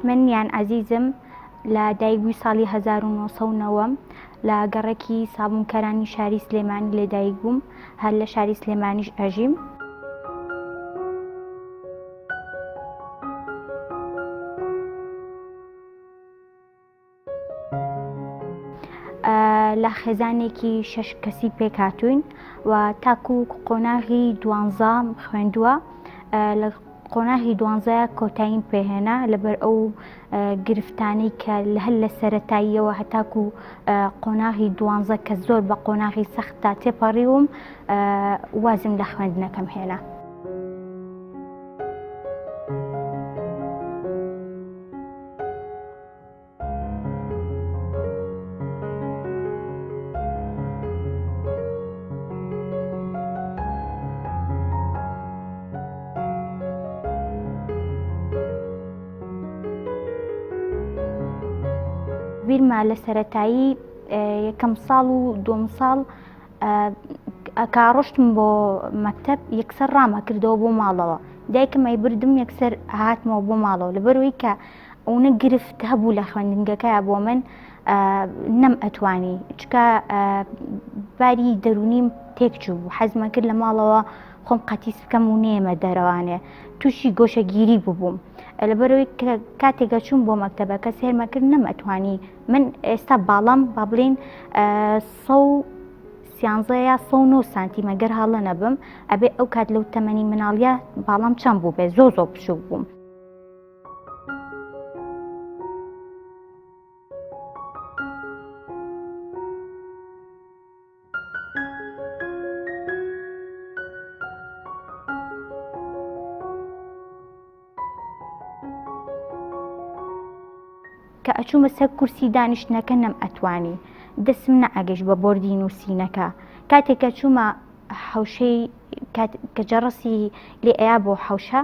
من یان عەزیزم لە دایکبووی ساڵی 1990 لە گەڕەکی سابوونکەرانی شاری سلێمانی لەدایک بووم هەر لە شاری سلێمانیش ئەژیم. لە خێزانێکی شەش کەسی پێکهاتووین و تاکو قۆناغی دوانزە خوێندووە لە قۆناغی دوانزە کۆتاییم پێهێنا لەبەر ئەو گرفتانەی کە لە هەر لە سەتاییەوە هەتاکو قۆناغی دوانزە کە زۆر بە قۆناغی سەختتا تێپەڕیوم وازم لە خوێندنەکەم هێنا. بیرمە لە سەتایی یەکەم ساڵ و دوم ساڵ کە ڕۆشتم بۆ مەکتەب یەکسەر ڕامە کردەوە بۆ ماڵەوە دایکم ئەی بردم یەکسەر هاتمەوە بۆ ماڵەوە لەبەرەوەی کە ئەونە گرفت هەبوو لە خوێندنگەکە بۆ من نەم ئەتوانی چکە باری دەرونیم تێکچوو بوو حەزمە کرد لە ماڵەوە خۆم قەتیس بکەم و نێمە دەرەوانێ تووشی گۆشەگیری ببووم لەبەرەوەی کاتێکە چوون بۆ مەکتەبەکە سێرمە کرد نەم ئەتوانی من ئێستا باڵام با بڵین 113 یا 109 سانتیمە گەر هەڵە نەبم ئەبێ ئەو کات لەو تەمەنی مناڵە باڵام چەند بوو بێ زۆ زۆ بچووک بووم. کە ئەچوومە سەر کورسی دانیشتنەکە نەم ئەتوانی دەسم نەئەگەشت بە بۆردی نووسینەکە کاتێک کە چوومە حەوشەی کە جەڕەسی لێ ئەیا بۆ حەوشە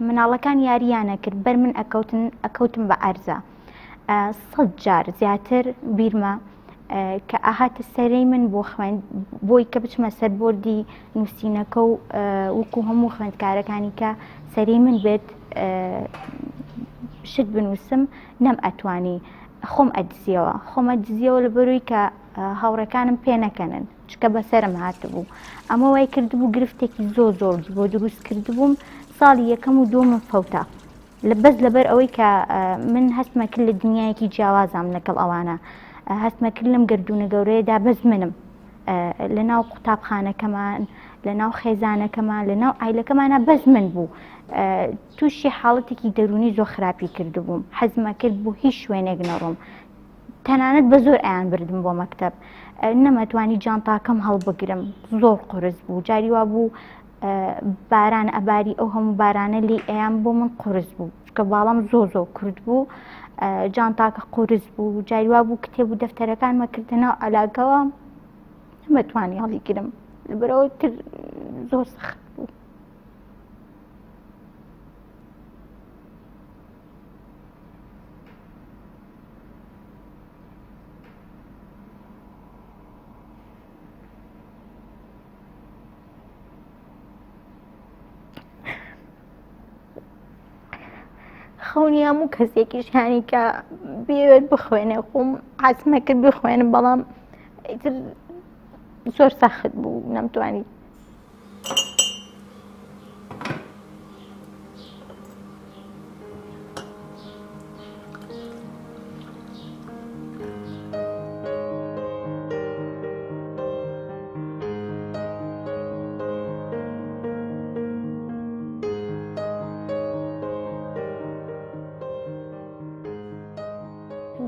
مناڵەکان یارییانە کرد بەر من ئەکەوتن ئەکەوتم بە ئەرزە سەد جار زیاتر بیرمە کە ئاهاتە سەرەی من بۆ خوێند بۆی کە بچمە سەر بۆردی نووسینەکە و وەکو هەموو خوێندکارەکانی کە سەری من بێت شت بنووسم نەم ئەتوانی خۆم ئەدزیەوە خۆمە دزیەوە لە بەروی کە هاوڕێکانم پێ نەکەنن چکە بەسەرم هاتبوو ئەمە وای کردبوو گرفتێکی زۆر زۆر بۆ دروست کردبووم ساڵی یەکەم و دووەمم فەوتا لە بەس لەبەر ئەوەی کە من هەستمە کرد لە دنیایەکی جیاوازام لەگەڵ ئەوانە هەستمە کرد لەم گردونە گەورەیەدا بەس منم لە ناو قوتابخانەکەمان لە ناو خێزانەکەمان لە ناو ئایلەکەمانە بەس من بوو تووشی حاڵەتێکی دەرونی زۆر خراپی کردبووم حەزمە کرد بۆ هیچ شوێنێک نەڕۆم تەنانەت بە زۆر ئەیان بردم بۆ مەکتەب نەمەتوانی جانتاکەم هەڵبگرم زۆر قورس بوو جاری وا بوو باران ئەباری ئەو هەموو بارانە لی ئەیان بۆ من قورس بوو چکە باڵام زۆر زۆر کورت بوو جانتاکە قورس بوو جاری وا بوو کتێب و دەفتەرەکانمە کردە ناو علاگەوە نەمەتوانی هەڵیگرم لەبەرەوە تر زۆر سەخت بوو. خەونی هەموو کەسێکیش هەنی کە بێت بخوێنێ خۆم حەزمە کرد بخوێنم بەڵام ئیتر زۆر سەخت بوو نەمتوانی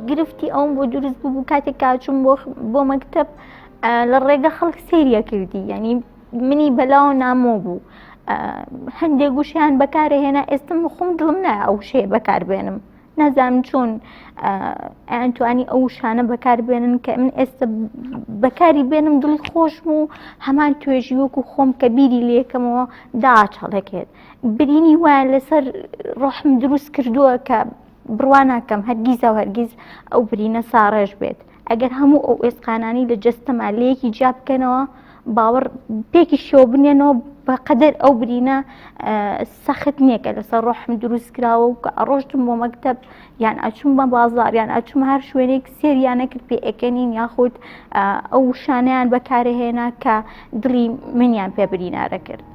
گرفتی ئەوم بۆ دروست بوو کاتێک کاچوم بۆ بۆ مەکتب لە ڕێگە خەڵک سێریە کردی یعنی منی بەلاوە نامۆ بوو هەندێک گوشیان بەکارهێنا ئێستم خۆم دڵم نایە ئەو شەیە بەکاربێنم نازانم چۆن ئەیانتوانی ئەو شانە بەکاربێنن کە من ئێستا بەکاری بێنم دڵی خۆشم و هەمان توێژی وەکو خۆم کە بیری لێکەمەوە داچەڵێکێت برینی وایە لەسەر ڕۆحم دروست کردووە کە بڕوا ناکەم هەرگیزە و هەرگیز ئەو برینە ساڕێژ بێت ئەگەر هەموو ئەو ئێسقانانی لە جەستەما لەیەکی جیا بکەنەوە باوەڕ پێکی شێوە بنێنەوە بەقەدەر ئەو برینە سەخت نییە کە لەسەر ڕۆحم دروست کراوە و کە ئەڕۆشتم بۆ مەکتەب یان ئەچوم بە بازار یان ئەچوم هەر شوێنێک سێریانە کرد پێ ئەکەنین یاخود ئەو وشانیان بەکارهێنا کە دڵی منیان پێ برینارە کرد.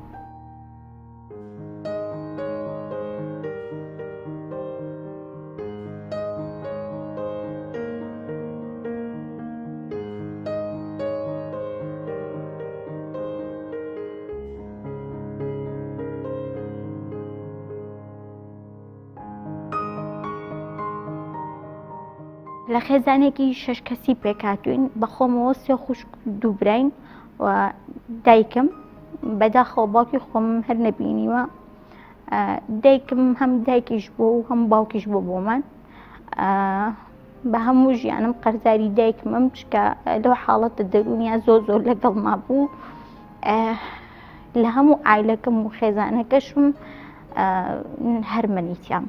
لە خێزانێکی شەش کەسی پێکهاتوین بەخۆمەوە سێ خوشک دوو براین و دایکم بەداخەوە باوکی خۆم هەر نەبینیوە دایکم هەم دایکیش بوو و هەم باوکیش بۆ بۆمان بە هەموو ژیانم قەرزاری دایکمم چکە لەو حاڵەتە دەروونیا زۆر زۆر لەگەڵما بوو لە هەموو ئایلەکەم و خێزانەکەشم هەر منیتیام.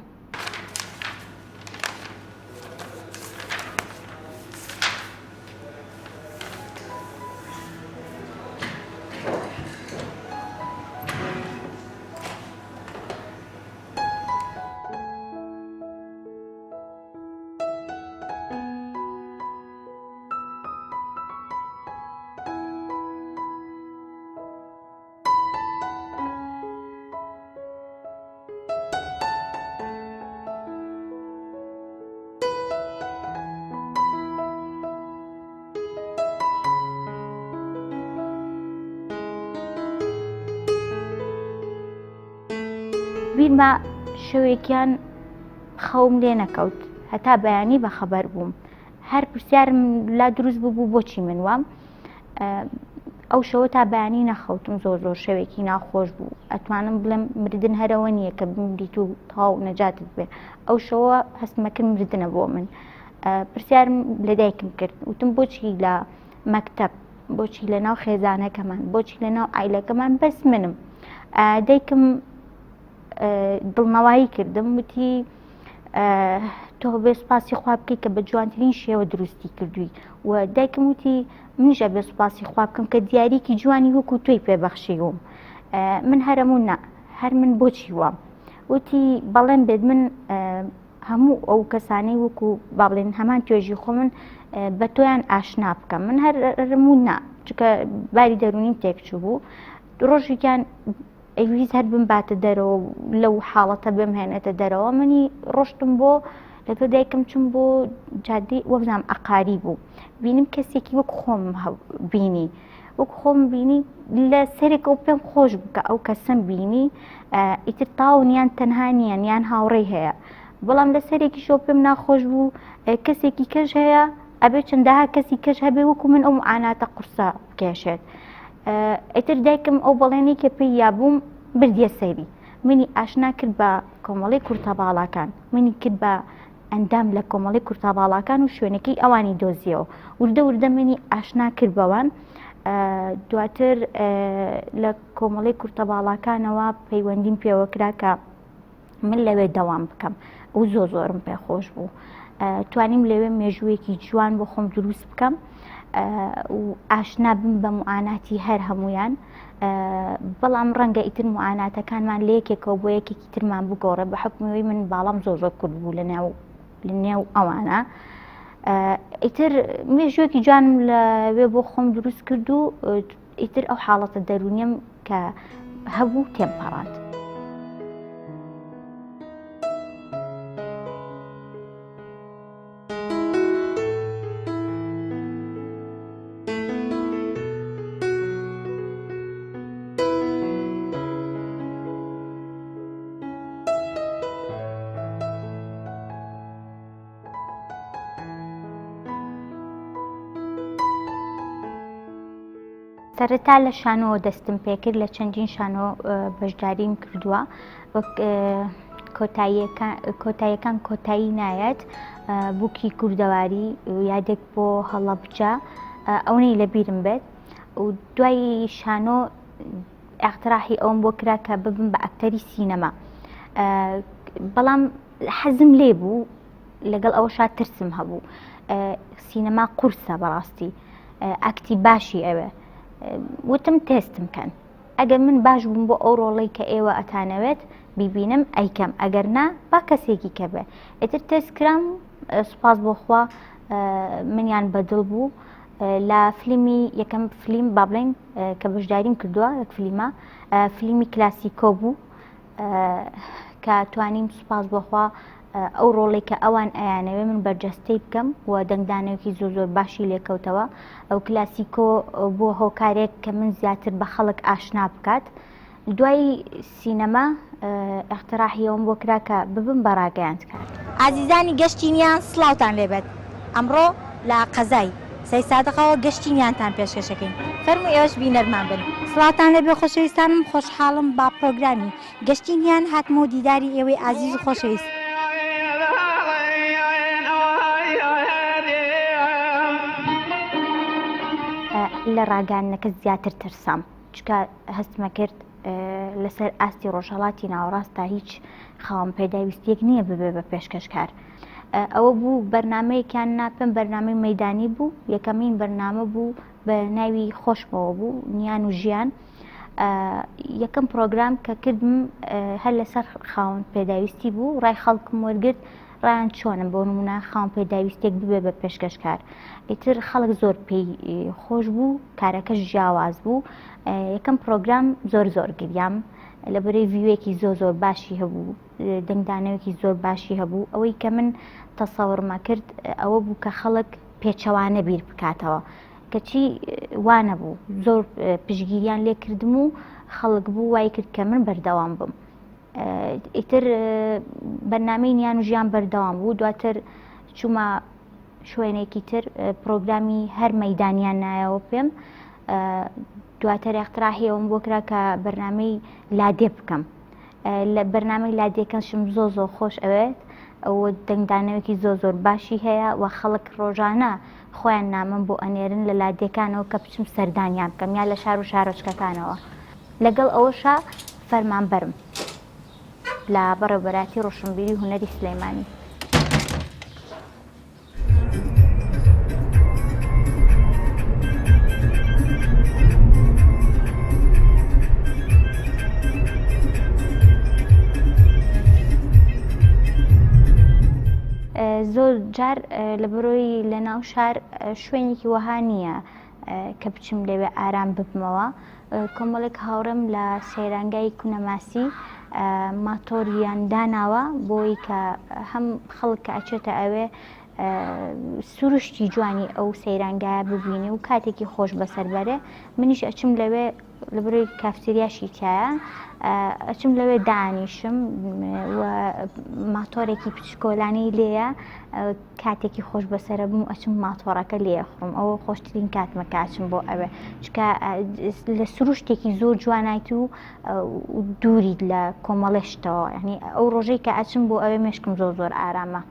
بیرمە شەوێکیان خەوم لێ نەکەوت هەتا بەیانی بەخەبەر بووم هەر پرسیارم لا دروست ببوو بۆچی من وام ئەو شەوە تا بەیانی نەخەوتم زۆر زۆر شەوێکی ناخۆش بوو ئەتوانم بڵێم مردن هەرەوە نییە کە بمریت و تاو نەجاتت بێ ئەو شەوە هەستمەکرد مردنە بۆ من پرسیارم لە دایکم کرد وتم بۆچی لە مەکتەب بۆچی لە ناو خێزانەکەمان بۆچی لە ناو ئایلەکەمان بەس منم دایکم دڵنەوایی کردم وتی تۆ بێ سوپاسی خوا بکەی کە بە جوانترین شێوە دروستی کردووی و دایکم وتی منیش ئەبێ سوپاسی خوا بکەم کە دیاریکی جوانی وەکو تۆی پێبەخشیوم من هەرەموو نا هەر من بۆچی وام وتی بەڵێن بێت من هەموو ئەو کەسانەی وەکو با بڵێن هەمان توێژی خۆ من بە تۆیان ئاشنا بکەم من هەرموو نا چکە باری دەرونیم تێکچوو بوو ڕۆژێکیان ئەیویست هەر بمباتە دەرەوە و لەو حاڵەتە بمهێنێتە دەرەوە منی ڕۆشتم بۆ لەگەڵ دایکم چم بۆ جادەی وەبزانام عقاری بوو بینیم کەسێکی وەک خۆم بینی وەک خۆم بینی لە سەرێکەوە پێم خۆش بکە ئەو کەسم بینی ئیتر تاون یان تەنها نییە یان هاوڕێی هەیە بەڵام لە سەرێکیشەوە پێم ناخۆش بوو کەسێکی کەش هەیە ئەبێ چەندەها کەسی کەش هەبێ وەکو من ئەو معاناتە قورسە بکێشێت ئیتر دایکم ئەو بەڵێنەی کە پێی یابووم بردیە سەری منی ئاشنا کرد بە کۆمەڵی کورتەباڵاکان منی کرد بە ئەندام لە کۆمەڵی کورتاباڵاکان و شوێنەکەی ئەوانی دۆزیەوە وردە وردە منی ئاشنا کرد بەوان دواتر لە کۆمەڵی کورتەباڵاکانەوە پەیوەندیم پێوە کرا کە من لەوێ دەوام بکەم و زۆ زۆرم پێخۆش بوو توانیم لەوێ مێژوویەکی جوان بۆ خۆم دروست بکەم و ئاشنا بم بە معاناتی هەر هەمویان بەڵام ڕەنگە ئیتر معاناتەکانمان لە یەکێکەوە بۆ یەکێکی ترمان بگۆڕێ بە حکمەوەی من باڵام زۆر زۆر کورد بوو لە ناو لە نێو ئەوانە ئیتر مێژوویەکی جوانم لەوێ بۆ خۆم دروست کرد و ئیتر ئەو حاڵەتە دەروونیم کە هەبوو تێمپەڕاند. سەرەتا لە شانۆوە دەستم پێکرد لە چەندین شانۆ بەشداریم کردووە وەک کۆتاییەکان کۆتایی نایەت بووکی کوردەواری یادێک بۆ هەڵەبجە ئەوەی لە بیرم بێت و دوای شانۆ اقتراحی ئەوم بۆ کرا کە ببم بە ئەکتەری سینەما بەڵام حەزم لێ بوو لەگەڵ ئەوەشا ترسم هەبوو سینەما قورسە بەڕاستی ئەکتی باشی ئەوێ وتم تێستم کەن. ئەگەر من باش بووم بۆ ئەو ڕۆڵەی کە ئێوە ئەتانەوێت بیبینم ئەیکەم ئەگەر نا با کەسێکی کە بێ ئیتر تێست کرام سوپاس بۆ خوا منیان بەدڵ بوو لە فلیمی یەکەم فلیم با بڵێین کە بەشداریم کردووە یەک فلیمە فلیمی کلاسیکۆ بوو کە توانیم سوپاس بۆخوا ئەو ڕۆڵی کە ئەوان ئەیانەوێ من بەرجەستەی بکەم و دەنگدانەوەکی زۆر زۆر باشی لێکەوتەوە ئەو کلاسیکۆ بۆ هۆکارێک کە من زیاتر بە خەڵک ئاشنا بکات دوای سینەما ئیقتراحی ئەوەم بۆ کرا کە ببم بە ڕاگەیاندکار. ئازیزانی گەشتی نیان سڵاوتان لێبێت ئەمڕۆ لە قەزای سەیدسادقەوە گەشتی نیانتان پێشکەشەکەین فەرموو ئێوەش بینەرمان بن. سڵاوتان لێبێ خۆشەویستانم خۆشحاڵم بە پڕۆگرامی گەشتی نیان هاتمەوە دیداری ئێوەی ئازیز و خۆشەویست. لە ڕاگەیاندنەکە زیاتر ترسام. چونکە هەستمە کرد لەسەر ئاستی ڕۆژهڵاتی ناوەڕاستدا هیچ خاوەن پێداویستیەک نییە ببێ بە پێشکەشکار. ئەوە بوو بەرنمەیەکیان ناپێم بەرنمەی مەدانی بوو یەکەمین بەرنامە بوو بە ناوی خۆشمەوە بوو نیان و ژیان یەکەم پرۆگرام کە کردم هەر لەسەر خاوەن پێداویستی بوو ڕای خەڵکم وەرگرت ڕایان چۆنم بۆ نمونە خاوەن پێداویستێک ببێ بە پێشکەشکار ئیتر خەڵک زۆر پێی خۆش بوو کارەکەش جیاواز بوو یەکەم پرۆگرام زۆر زۆر گریام لە بەرەی ڤیوێکی زۆر زۆر باشی هەبوو دەنگدانەوەکی زۆر باشی هەبوو ئەوەی کە من تەسەوڕمە کرد ئەوە بوو کە خەڵک پێچەوانە بیر بکاتەوە کەچی وانە بوو زۆر پشگیریان لێ کردم و خەڵک بوو وای کرد کە من بەردەوام بم ئیتر بەرنامەی نیان و ژیان بەردەوام بوو دواتر چوومە شوێنێکی تر پرۆگرامی هەر مەدانیان نایەوە پێم دواتر اقتراحیەوەم بۆ کرا کە بەرنمەی لادێ بکەم لە بەرنمەی لادێکەشم زۆ زۆ خۆش ئەوێت ئەو دەنگدانەوەکی زۆ زۆر باشی هەیە و خەڵک ڕۆژانە خۆیان نامەم بۆ ئەنێرن لە لادێکانەوە کە بچم سەردانیان بکەم یا لە شار و شارۆچکەکانەوە لەگەڵ ئەوەشا فەرمانبەرم لە بەڕێوبەرایەتی ڕۆشنبیری و هونەری سلێمانی. زۆر جار لە بەرۆی لە ناو شار شوێنێکی وەها نییە کە بچم لەوێ ئارام ببمەوە کۆمەڵێک هاوڕێم لە سەیرانگای کونەماسی ماتۆریان داناوە بۆی کە هەم خەڵک کە ئەچێتە ئەوێ سروشتی جوانی ئەو سەیرانگایە ببینێ و کاتێکی خۆش بەسەر بەرێ منیش ئەچم لەوێ لە بەرەی کافتریاشی تایە ئەچم لەوێ دانیشم و ماتۆرێکی پچکۆلانی لێیە کاتێکی خۆش بەسەرە بم و ئەچم ماتۆڕەکە لێ ئەخڕم ئەوە خۆشترین کاتمە کە ئەچم بۆ ئەوێ چکە لە سروشتێکی زۆر جوانایت و دووریت لە کۆمەڵێ شتەوە یعنی ئەو ڕۆژەی کە ئەچم بۆ ئەوێ مێشکم زۆر زۆر ئارامە.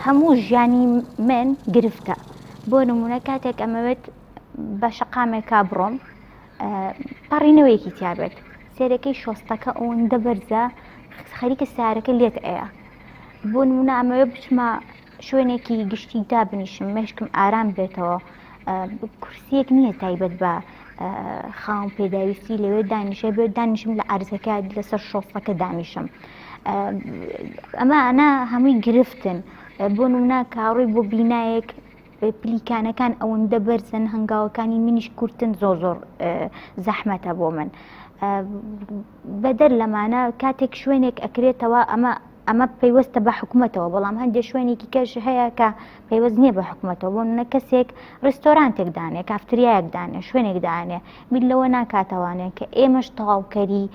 هەموو ژیانی من گرفتە بۆ نمونە کاتێک ئەمەوێت بە شەقامێکا بڕۆم پەڕینەوەیەکی تیابێت سێرەکەی شۆستەکە ئەوەندە بەرزە خەریکە سارەکە لێت ئەیە بۆ نمونە ئەمەوێ بچمە شوێنێکی گشتی دابنیشم مێشکم ئارام بێتەوە کورسیەک نییە تایبەت بە خاوەن پێداویستی لەوێ دانیشێ بێت دانیشم لە ئارزەکە لەسەر شۆستەکە دانیشم. ئەمە ئەنا هەمووی گرفتن بۆ نمونە کاڕۆی بۆ بینایەک پلیکانەکان ئەوەندە بەرزن هەنگاوەکانی منیش کورتن زۆر زۆر زەحمەتە بۆ من بەدەر لەمانە کاتێک شوێنێک ئەکرێتەوە ئەمە ئەمە پەیوەستە بە حکومەتەوە بەڵام هەندێک شوێنێکی کەش هەیە کە پەیوەست نییە بە حکومەتەوە بۆ نە کەسێک ڕێستۆرانتێک دانێ کافتریایەک دانێ شوێنێک دانێ بیر لەوە ناکاتەوانێ کە ئێمەش تەواوکەری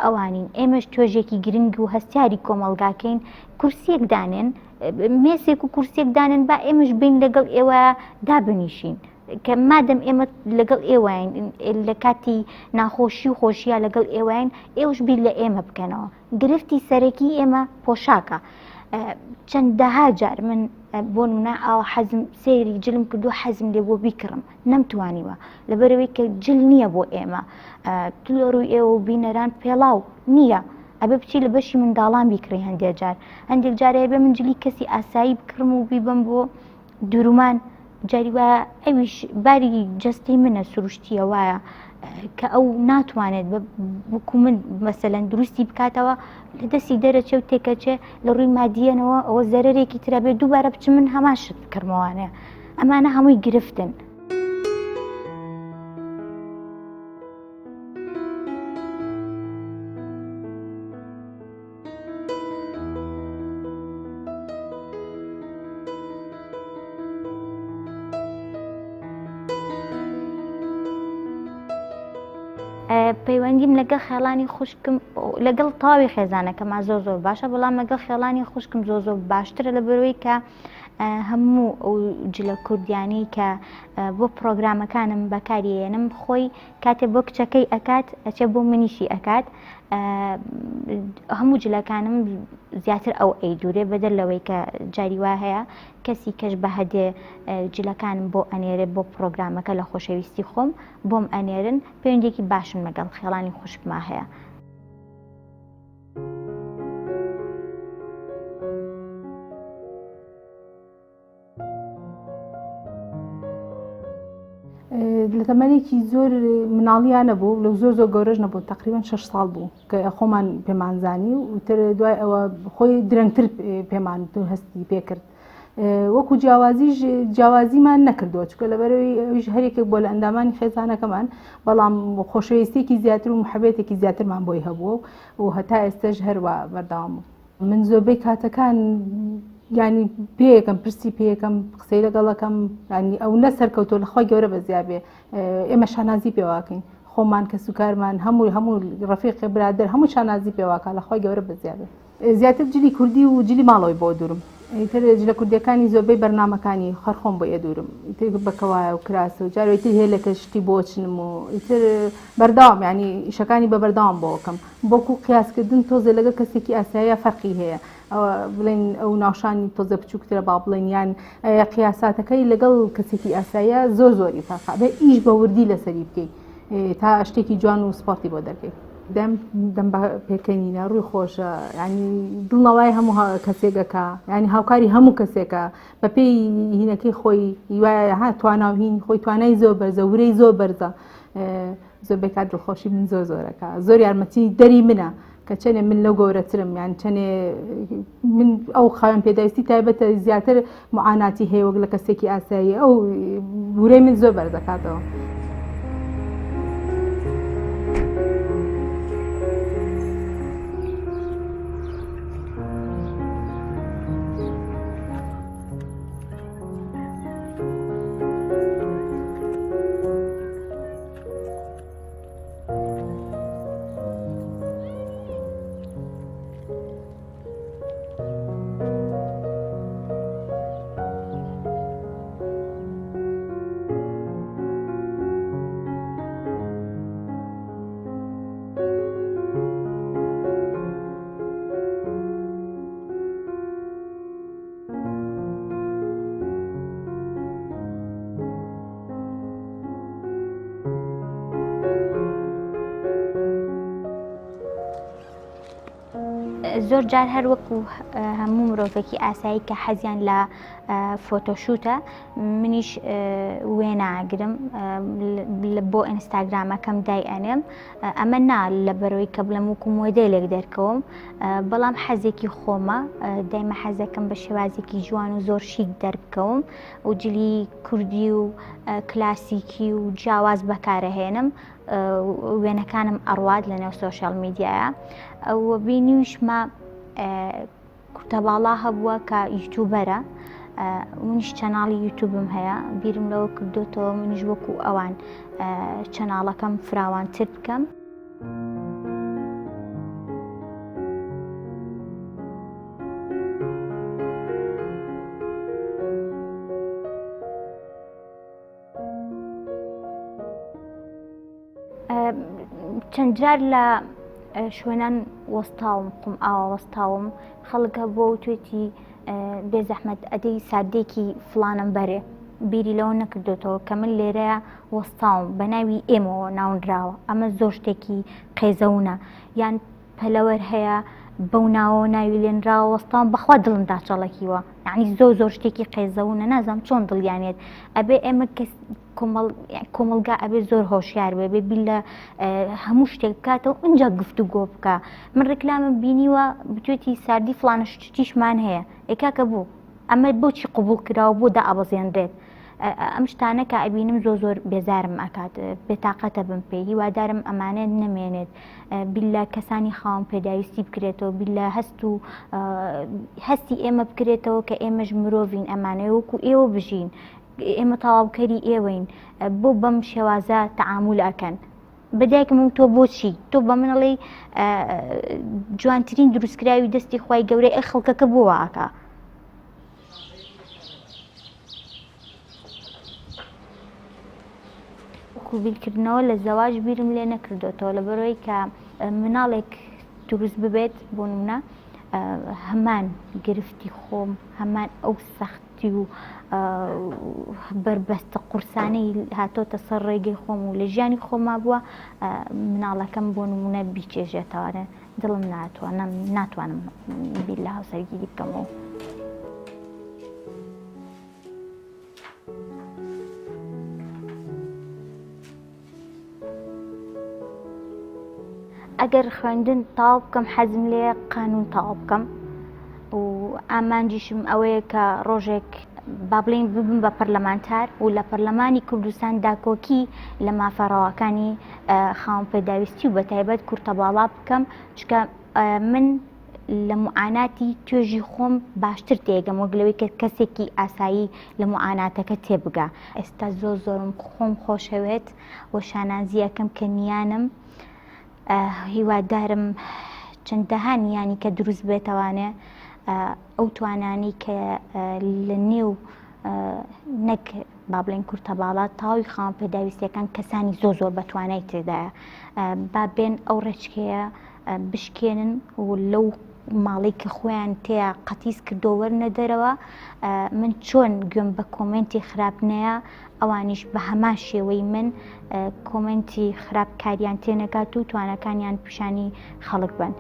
ئەوانین ئێمەش توێژێکی گرنگ و هەستیاری کۆمەڵگاکەین کورسیەک دانێن مێسێک و کورسیەک دانێن با ئێمەش بین لەگەڵ ئێوە دابنیشین کە مادەم ئێمە لەگەڵ ئێوەین لە کاتی ناخۆشی و خۆشیە لەگەڵ ئێوەین ئێوەش بیر لە ئێمە بکەنەوە گرفتی سەرەکی ئێمە پۆشاکە چەندەها جار من بۆ نمونە ئاوا حەزم سەیری جلم کردو حەزم لێ بۆ بیکڕم نەمتوانیوە لەبەرەوەی کە جل نییە بۆ ئێمە لە ڕووی ئێوە و بینەران پێڵاو نییە ئەبێ بچی لە بەشی منداڵان بیکڕی هەندێک جار هەندێک جارێ بێ من جلی کەسی ئاسایی بکڕم و بیبم بۆ درومان جاری وایە ئەویش باری جەستەی منە سروشتیە وایە کە ئەو ناتوانێت وەکو من مەسەلەن دروستی بکاتەوە لە دەستی دەرەچێ و تێکەچێ لە ڕووی مادیەنەوە ئەوە زەرەرێکی ترە بێت دووبارە بچم من هەمان شت بکڕمەوانێ ئەمانە هەمووی گرفتن. پەیوەندیم لەگەڵ خێڵانی خوشکم لەگەڵ تەواوی خێزانەکەما زۆر زۆر باشە بەڵام لەگەڵ خێڵانی خوشکم زۆر زۆر باشترە لە بەرەوەی کە هەموو ئەو جلە کوردیانی کە بۆ پرۆگرامەکانم بەکاریێنم خۆی کاتێ بۆ کچەکەی ئەکات ئەچێ بۆ منیشی ئەکات هەموو جلەکانم زیاتر ئەو ئەی دوورێ بەدەر لەوەی کە جاری وا هەیە کەسی کەش بە هەدێ جلەکانم بۆ ئەنێرێ بۆ پرۆگرامەکە لە خۆشەویستی خۆم بۆم ئەنێرن پەیوەندێکی باشم لەگەڵ خێڵانی خوشکما هەیە. لە تەمەنێکی زۆر مناڵیان نەبوو لە زۆر زۆر گەورەش نەبوو تقریبان 6 ساڵ بوو کە خۆمان پێمانزانی و تر دوای ئەوە خۆی درەنگتر پێمان هەستی پێکرد وەکو جیاوازیش جیاوازیمان نەکردووە چکە لەبەرەوەی ئەویش هەرێکێک بۆ لە ئەندامانی خێزانەکەمان بەڵام خۆشەویستێکی زیاتر و محبێتێکی زیاترمان بۆی هەبووە و هەتا ئێستش هەروە بەردەوام بوو من زۆربەی کاتەکان ینی پێیەکەم پرسی پێیەکەم قسەی لەگەڵەکەم ینی ئەو نە سەرکەوتۆ لە خۆی گەورە بەزیا بێ ئێمە شانازی پێواکەین خۆمان کە سوکارمان هەموو هەموو ڕفیقی برادر هەموو شانازی پێواکە لە خۆی گەورە بەزیا بێ زیاتر جلی کوردی و جلی ماڵەوەی بۆ دوورم ئیتر جلە کوردیەکانی زۆربەی بەرنامەکانی خەر خۆم بۆ ئێدورم ئیتر بەکەوایە و کراسە و جارێ تر هێلەکە شتی بۆ چنم و ئیتر بەردەوام ینی ئیشەکانی بە بەردەوام بۆکەم بۆکو قیاسکردن تۆزێ لەگەڵ کەسێکی ئاساییە فەرقی هەیە ئەوە بڵێن ئەو ناوشانی تۆزە بچووکترە با بڵێن یان قیاساتەکەی لەگەڵ کەسێکی ئاساییە زۆر زۆری فەرقە بێ ئیش بە وردی لەسەری بکەیت تا شتێکی جوان و سپۆرتی بۆ دەرکەیت دەم دەم بە پێکەنینە ڕووی خۆشە ینی دڵنەوای هەموو کەسێکەکە ینی هاوکاری هەموو کەسێکە بەپێی هینەکەی خۆی هیوایە ها توانا و هین خۆی توانای زۆر بەرزە ورەی زۆر بەرزە زۆربەی کات دڵخۆشی من زۆر زۆرەکە زۆر یارمەتی دەری منە کە چەنێ من لەو گەورەترم یان چەنێ من ئەو خاوەن پێداویستی تایبەتە زیاتر معاناتی هەیە وەک لە کەسێکی ئاسایی ئەو ورەی من زۆر بەرزەکاتەوە. زۆر جار هەر وەکو هەموو مرۆڤێکی ئاسایی کە حەزیان لە photoshoot ە منیش وێناگرم بۆ ئینستاگرامەکەم دای ئەنێم ئەمە نا لە بەرەوەی کە بڵێم وەکو مۆدێلێک دەرکەوم بەڵام حەزێکی خۆمە دایمە حەزەکەم بە شێوازێکی جوان و زۆر شیک دەربکەوم و جلی کوردی و کلاسیکی و جیاواز بەکارەهێنم وێنەکانم ئەڕوات لە نێو سۆشیال میدیایە و بینیویشمە کورتەباڵا هەبووە کە یوتوبەرە منیش channel ی یوتوبم هەیە بیرم لەوە کردوتەوە منیش وەکو ئەوان channel ەکەم فراوانتر بکەم. چەند جار لە شوێنان وەستاوم قوم ئاوا وەستاوم خەڵک هەبووە و توێتی بێزەحمەت ئەدەی سادێکی فلانم بەرێ بیری لەوە نەکردوتەوە کە من لێرەیە وەستاوم بە ناوی ئێمەوە ناونراوە ئەمە زۆر شتێکی قێزەونە یان پەلەوەر هەیە بەو ناوەوە ناوی لێنراوە وەستاوم بەخوا دڵم داچەڵەکیوە یعنی زۆر زۆر شتێکی قێزەونە نازانم چۆن دڵیانێت ئەبێ ئێمە کەس کۆمەڵگا ئەبێ زۆر هۆشیار بێ بێ بیر لە هەموو شتێک بکاتەوە ئینجا گفتوگۆ بکە من ڕیکلامم بینیوە بتوێتی ساردی فلانە شتیشمان هەیە ئێ کاکە بوو ئەمە بۆچی قوبوڵ کراوە بۆ دائەبەزێنرێت ئەم شتانە کە ئەبینم زۆر زۆر بێزارم ئەکات بێتاقەتە بم پێ هیوادارم ئەمانە نەمێنێت بیر لە کەسانی خاوەن پێداویستی بکرێتەوە بیر لە هەست و هەستی ئێمە بکرێتەوە کە ئێمەش مرۆڤین ئەمانەیە وەکو ئێوە بژین ئێمە تەواوکەری ئێوەین بۆ بەم شێوازە تەعامول ئەکەن بە دایکم و تۆ بۆچی تۆ بە من ئەڵێی جوانترین دروستکراوی دەستی خوای گەورەی ئەی خەڵکەکە بۆ وا ئەکا. وەکو بیرکردنەوە لە زەواج بیرم لێ نەکردۆتەوە لەبەرئەوەی کە مناڵێک دروست ببێت بۆ نمونە هەمان گرفتی خۆم هەمان ئەو سەخت سەختی و بەربەستە قورسانەی هاتۆتە سەر ڕێگەی خۆم و لە ژیانی خۆما بووە مناڵەکەم بۆ نمونە بیچێژێتەوانێ دڵم ناتوانم ناتوانم بیر لە هاوسەرگیری بکەمەوە. ئەگەر خوێندن تەواو بکەم حەزم لێ قانون تەواو بکەم و ئامانجیشم ئەوەیە کە ڕۆژێک با بڵین ببم بە پەرلەمانتار و لە پەرلەمانی کوردستان داکۆکی لە مافە ڕەواکانی خاوەن پێداویستی و بە تایبەت کورتەباڵا بکەم چکە من لە معاناتی توێژی خۆم باشتر تێگەم وەک لەوەی کە کەسێکی ئاسایی لە معاناتەکە تێبگا ئێستا زۆر زۆرم خۆم خۆشەوێت و شانازی ئەکەم کە نیانم هیوادارم چەندەها نیانی کە دروست بێتەوانێ ئەو توانانی کە لە نێو نەک با بڵێن کورتە باڵا تاوی خاوەن پێداویستیەکان کەسانی زۆر زۆر بەتوانای تێدایە با بێن ئەو ڕێچکەیە بشکێنن و لەو ماڵی کە خۆیان تێیا قەتیس کردۆ وەرنە دەرەوە من چۆن گوێم بە کۆمنتی خراپ نەیە ئەوانیش بە هەمان شێوەی من کۆمنتی خراپ کاریان تێنەکات و توانەکانیان پیشانی خەڵک بن.